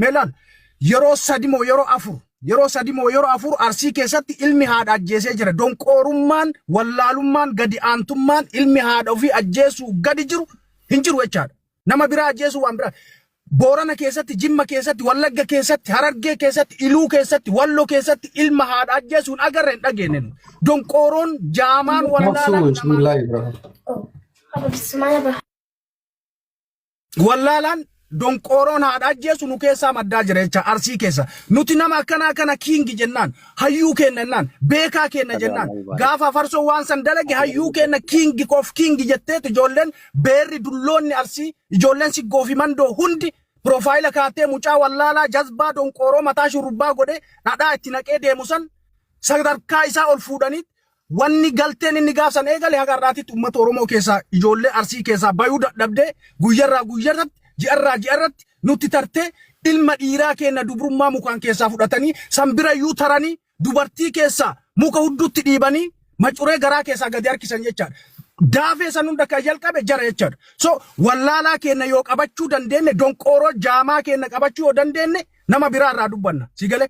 Mee laal yeroo sadi moo yeroo afur yeroo sadi moo yeroo afur Arsii keessatti ilmi haadha ajjeesee jira. Donqoorummaan, wallaalummaan, gadi aantummaan ilmi haadha ofii ajjeesuu gadi jiru hin jiru jechaadha. Nama biraa ajjeesuu waan biraa. Boorana keessatti, Jimma keessatti, Wallagga keessatti, Harargee keessatti, Iluu keessatti, Walloo keessatti ilma haadha ajjeesuu hin agarre hin dhageenye. nu. Donqooroon jaamaan wallaalaan Nafsu namaa bismillah Ibrahim. Wallaalaan donqooroon haadha ajjeesu nu keessaa maddaa jira jecha Arsii keessa. Nuti nama akkanaa kana kiingi jennaan, hayyuu keenna jennaan, beekaa keenna jennaan. Gaafa farsoo waan san dalage hayyuu keenna kiingi of kiingi jetteetu ijoolleen beerri dulloonni Arsii, ijoolleen siggoo fi mandoo hundi piroofaayila kaattee mucaa wallaalaa jazbaa donqooroo mataa shurrubbaa godhee dhadhaa itti naqee deemu san sadarkaa isaa ol fuudhanii Wanni galteen inni gaaf san eegale haga har'aatitti uummata Oromoo keessaa ijoollee Arsii keessaa bayuu dadhabdee guyyarraa guyyarratti ji'arraa ji'arratti nutti tartee ilma dhiiraa keenna dubrummaa mukaan keessaa fudhatanii san birayyuu taranii dubartii keessaa muka hudduutti dhiibanii macuree garaa keessaa gadi harkisan jechaadha. Daafee san hunda kan jalqabe jara jechaadha. So wallaalaa keenna yoo qabachuu dandeenye donqooroo jaamaa keenna qabachuu yoo dandeenye nama biraa irraa dubbanna. Si galee?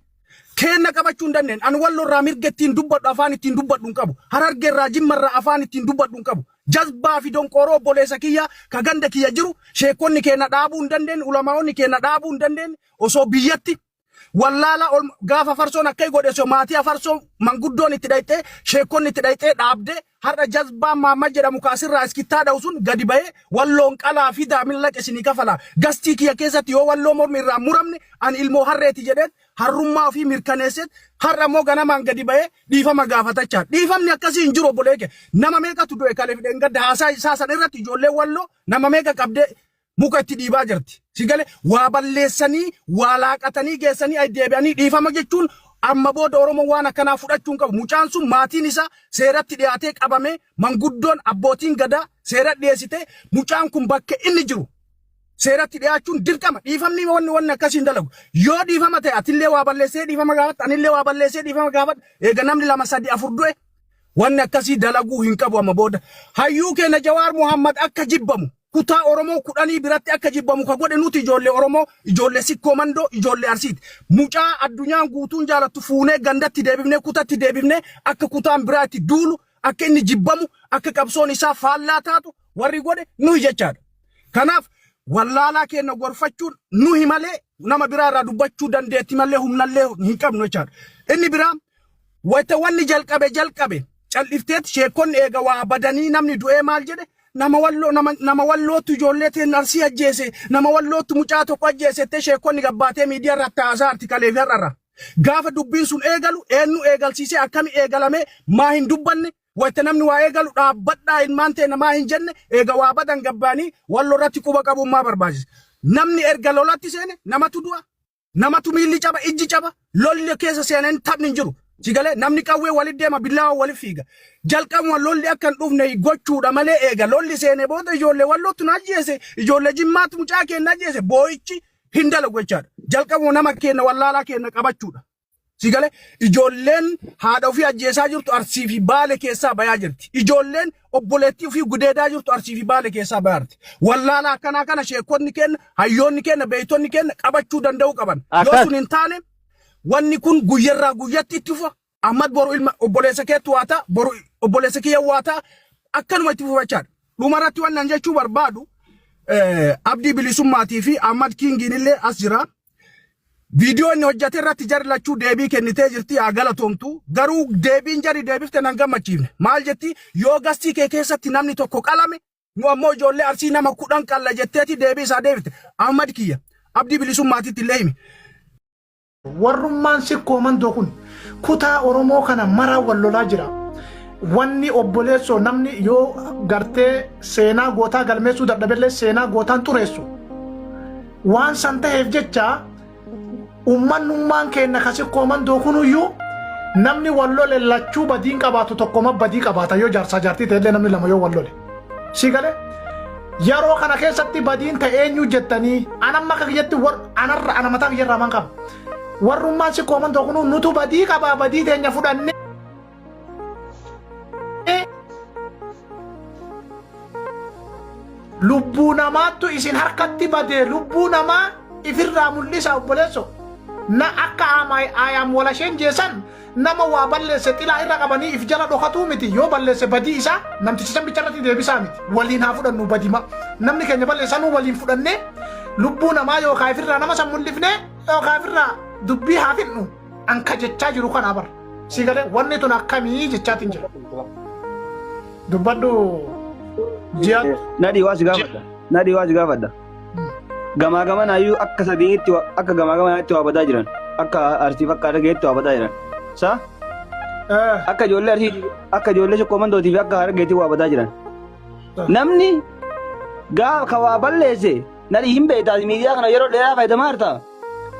Keenna qabachuu hin dandeenye. Ani Walloo irraa mirga ittiin dubbadhu afaan ittiin dubbadhu hin qabu. Harargee irraa Jimma irraa afaan ittiin dubbadhu hin qabu. Jazbaa fi donqooroo obboleessa kiyya ka ganda kiyya jiru sheekonni keenna dhaabuu hin dandeenye, ulamaa'onni keenna dhaabuu hin dandeenye osoo biyyatti wallaalaa ol gaafa farsoon akka godhe osoo maatii afarsoo manguddoon itti dhayxee sheekonni itti dhayxee dhaabdee har'a jazbaan Mahammad jedhamu ka asirraa iskittaa dha'u sun gadi bahee walloon qalaa fidaa millaqa isinii kafalaa gastii kiyya keessatti yoo walloo mormi irraa muramne ani ilmoo harreeti jedheen harrummaa ofii mirkaneesseet har'a immoo ganamaan gadi bahee dhiifama gaafatachaa dhiifamni akkasii hin jiru obbolee kee nama meeqatu du'e kaleef dheengadda haasaa isaa san irratti ijoollee walloo nama meeqa qabdee muka itti dhiibaa jirti. Si gale waa balleessanii waa laaqatanii geessanii ay deebi'anii dhiifama jechuun amma booda Oromoon waan akkanaa fudhachuu hin qabu. Mucaan sun maatiin isaa seeratti dhiyaatee qabamee manguddoon abbootiin gadaa seera dhiyeessitee mucaan kun bakka inni jiru seeratti dhiyaachuun dirqama. Dhiifamni wanni wanni akkasii hin dalagu. Yoo dhiifama ta'e atillee waa balleessee dhiifama gaafadha anillee waa balleessee dhiifama gaafadha. Eega namni lama sadi afur du'e Wanni akkasii dalaguu hin qabu amma booda. Hayyuu keenya Jawaar Muhammad akka jibbamu kutaa Oromoo kudhanii biratti akka jibbamu ka godhe nuti ijoollee Oromoo, ijoollee Sikkoo Mandoo, ijoollee Arsiiti. Mucaa addunyaan guutuun jaalattu fuunee gandatti deebifnee kutatti deebifnee akka kutaan biraa itti duulu, akka inni jibbamu, akka qabsoon isaa faallaa taatu warri godhe nuyi jechaadha. Kanaaf wallaalaa keenya gorfachuun nuyi malee nama biraa irraa dubbachuu dandeetti malee humnallee hin qabnu jechaadha. Inni biraa Wayta wanni jalqabe jalqabe cal'ifteet sheekkonni eega waa badanii namni du'ee maal jedhe nama walloo nama, nama wallootti ijoollee teen arsii ajjeese nama wallootti mucaa tokko ajjeese jettee sheekkonni gabbaatee miidiyaa irratti haasaa artikalee fi har'arra. Gaafa dubbiin sun eegalu eenyu eegalsiisee akkami eegalame maa hin dubbanne wayta namni waa eegalu dhaabbadhaa ilmaan teena maa hin jenne eega waa badan gabbaanii walloo irratti quba qabuun maa barbaachise. Namni erga lolatti seene namatu du'a. Namatu miilli caba, ijji caba, lolli keessa seenanii taphni hin jiru. Si galee namni qawwee walit deema, billaawaa walit fiiga. Jalqabuma lolli akka hin dhufne gochuudha malee eega lolli seenee booda ijoollee wallootti nu ajjeese, ijoollee jimmaatti mucaa keenya ajjeese boo'ichi hin dalagu jechaadha. Jalqabuma nama keenya wallaalaa keenya qabachuudha. Si galee ijoolleen haadha ofii ajjeesaa jirtu Arsii fi Baale keessaa bayaa jirti. Ijoolleen obboleettii ofii gudeedaa jirtu Arsii fi Baale keessaa bayaa jirti. Wallaala akkanaa kana sheekonni keenya, hayyoonni keenya, beektonni keenya qabachuu danda'uu qaban. Yoo Akkas. sun hin taane wanni kun guyyarraa guyyatti itti fufa. Ahmad boru ilma obboleessa keetti waa ta'a, boru obboleessa kiyya waa ta'a. Akkanuma itti fufa jechaadha. Dhumarratti waan nan jechuu barbaadu Abdii Bilisummaatii fi Ahmad Kingiin illee as jira. Viidiyoo inni hojjate irratti jarri lachuu deebii kennitee jirti haa galatoomtu. Garuu deebiin jarri deebifte nan gammachiifne. Maal jetti yoo gastii kee keessatti namni tokko qalame nu ammoo ijoollee arsii nama 10 qalla jetteeti deebii isaa deebifte. Ahmad kiyya Abdii Bilisummaatitti illee himi. Warrummaan Sikkoo Mandoo kun kutaa Oromoo kana maraa wal lolaa jira. Wanni obboleessoo namni yoo gartee seenaa gootaa galmeessuu dadhabellee seenaa gootaan xureessu. Waan san taheef jecha ummannummaan keenna ka Sikkoo Mandoo kunuyyuu namni wal lole lachuu badiin qabaatu tokkoma badii qabaata yoo jaarsaa jaartii ta'ellee namni lama yoo wal lole. Si galee? Yeroo kana keessatti badiin ta eenyu jettanii an amma akka kiyyatti war anarra ana mataa kiyyarraa man qaba. Warrummaan Sikkoo Mandoo kunuu nutu badii qabaa badii teenya fudhannee lubbuu namaattu isin harkatti badee lubbuu namaa Ifirraa mul'isa obboleesso. Na akka ayaam walasheen jeesan nama waa balleesse xilaa irra qabanii if jala dhokatuu miti. Yoo balleesse badii isaa namticha san bicha irratti deebisaa miti. Waliin haa fudhannu badima. Namni keenya balleessanuu waliin fudhannee lubbuu namaa yookaan ifirraa nama san mul'ifnee yookaan ifirraa dubbii haa fidnu. An ka jechaa jiru kanaa bara. Si galee wanni tun akkamii jechaatiin jira. Dubbadhu ji'a. Nadhii waa si gaafadha. Nadhii waa si gaafadha. Gamaa gamanaayyuu akka sadiitti akka gamaa gamanaatti waa badaa jiran. Akka Arsiif akka Harargeetti waa badaa jiran. Sa akka ijoollee Arsii akka ijoollee Sokkoo Mandootii fi akka Harargeetti waa badaa jiran. Namni gaafa ka waa balleesse nadhii hin beektaa miidiyaa kana yeroo dheeraa fayyadamaa jirta.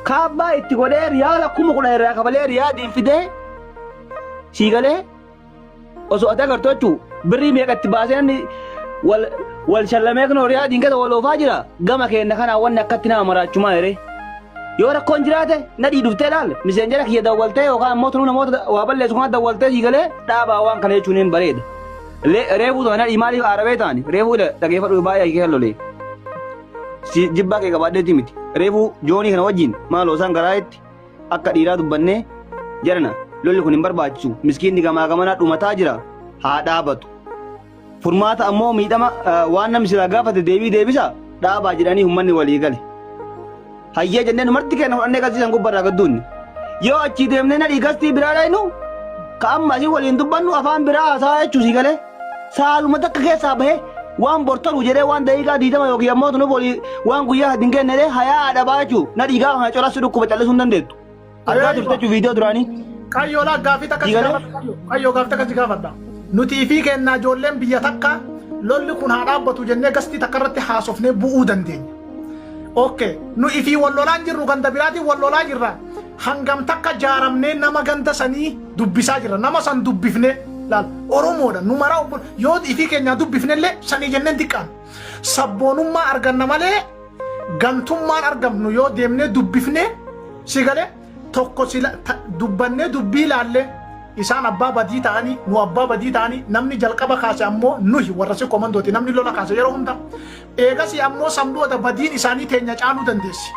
Kaabbaa itti godhee riyaala 10,000 irraa kafalee riyaadiin fidee sii galee osoo ati agartu jechuun birrii meeqa itti baasee namni wal wal shallamee kan riyaadiin keessa wal oofaa jira gama keenya kanaa wanni akkatti nama maraachumaa yeree. Yoo rakkoon jiraate nadhii dhuftee laal miseenjera kiyya dawwaltee yookaan immoo tunuu namoota waa balleessu kana dawwaltee sii galee dhaabaa waan kana jechuun hin bareeda. Reefuu tana nadhii maaliif aarabee taani reefuu dhageeffadhu baay'ee kee lolee. Si jibbaa kee qabaadheetii miti. Reefuu joonii kana wajjin maaloo isaan garaa itti akka dhiiraa dubbannee jarana lolli kun hin barbaachisu miskiinni gamaa gamanaa dhumataa jira haa dhaabatu. Furmaata ammoo miidhama waan namni silaa gaafate deebii deebisa dhaabaa jedhanii uummanni walii gale. Hayyee jennee nu marti keenya fudhannee galchiisan gubbarraa gadduunni. Yoo achii deemnee nadhii gastii biraa dhaynu ka amma asii waliin dubbannu afaan biraa haasaa jechuu sii galee. Saaluma takka keessaa bahee waan bortaru jedhee waan daqiiqaa 20 yookiin ammoo tunu bolii waan guyyaa hin kenne jedhee hayaa dhabaa jechuu nadhii gaafa kana corassi dhukkuba callisuu hin dandeettu. Argaa turte jechuu viidiyoo duraanii. Qayyoo laa gaaffii takka si Sii galee? gaafadha. Qayyoo. Qayyoo gaaffii takka si gaafadha. Nuti ifii kennaa ijoolleen biyya takka lolli kun haa dhaabbatu jennee gastii takka irratti haasofnee bu'uu dandeenya. Okay. Nu ifii wal lolaan jirru ganda biraatiin wal lolaa jirra. Hangam takka jaaramnee nama ganda sanii dubbisaa jirra. Nama san dubbifnee laal Oromoodha nu maraa obbo yoo ifii keenyaa dubbifnellee sanii jenneen xiqqaan. Sabboonummaa arganna malee gantummaan argamnu yoo deemnee dubbifnee si galee tokko sila dubbannee dubbii laallee isaan abbaa badii ta'anii nu abbaa badii ta'anii namni jalqaba kaase ammoo nuhi warra si komandooti namni lola kaase yeroo hunda eegasii ammoo san booda badiin isaanii teenya caaluu dandeessi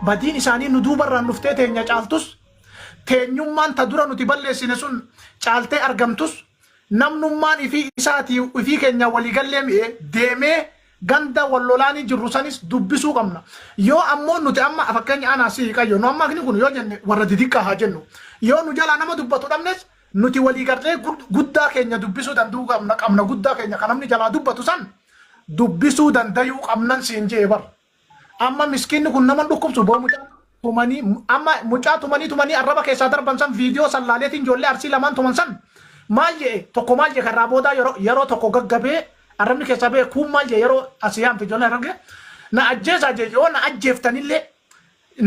badiin isaanii nu duubarraan dhuftee teenya caaltus teenyummaan ta dura nuti balleessine sun caaltee argamtus Namnummaan ifii isaatii ifii keenyaan walii gallee mi'ee deemee ganda wal lolaanii jirru sanis dubbisuu qabna. Yoo ammoo nuti amma fakkeenya anaa si qayyo nu amma akni kun yoo jenne warra didiqqaa haa jennu. Yoo nu jalaa nama dubbatu dhabnes nuti walii gallee guddaa keenya dubbisuu danda'uu qabna qabna guddaa keenya kan namni jalaa dubbatu san dubbisuu dandayuu qabnan siin jee bar. Amma miskiinni kun nama hin dhukkubsu boo mucaa tumanii amma mucaa tumanii tumanii arraba keessaa darban san viidiyoo san laaleetiin ijoollee arsii lamaan tuman san maal jedhe tokko maal jedhe karraa boodaa yeroo yeroo tokko gaggabee arrabni keessaa ba'e kuun maal jedhe yeroo asii yaamte ijoollee arrabge na ajjeesaa jedhe yoo na ajjeeftanillee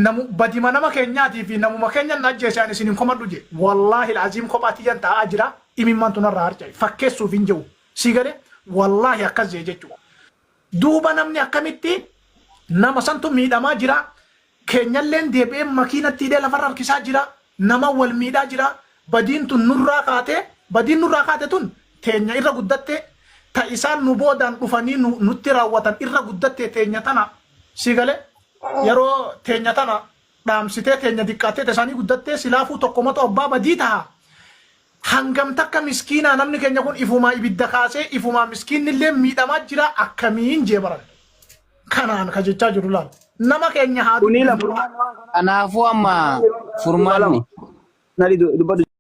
namu badima nama keenyaatii fi namuma keenya na ajjeese ani isin hin komadhu jedhe wallaahi aziim kophaa tiyyan taa'aa jira imimmaantu narraa harca'e fakkeessuuf hin jedhu sii galee wallaahi akkas jedhe jechuudha. Duuba namni akkamitti nama santu miidhamaa jira, keenyalleen deebi'ee makiinatti hidhee lafarra harkisaa jira, nama wal miidhaa jira, badiin tun nurraa kaatee, badiin nurraa kaate tun teenya irra guddatte, ta isaan nu boodaan dhufanii nu nutti raawwatan irra guddatte teenya tana sii galee yeroo teenya tana dhaamsitee teenya diqqaattee ta isaanii guddattee silaafuu tokkomatu abbaa badii taha. Hangam takka miskiinaa namni keenya kun ifumaa ibidda kaasee ifumaa miskiinnillee miidhamaa jira akkamiin jee baran. Kanaan ka jechaa jiru laal. Nama keenya haa Kunii dubbifnu. lafa Kanaafuu amma furmaanni Nadi dubbadhu.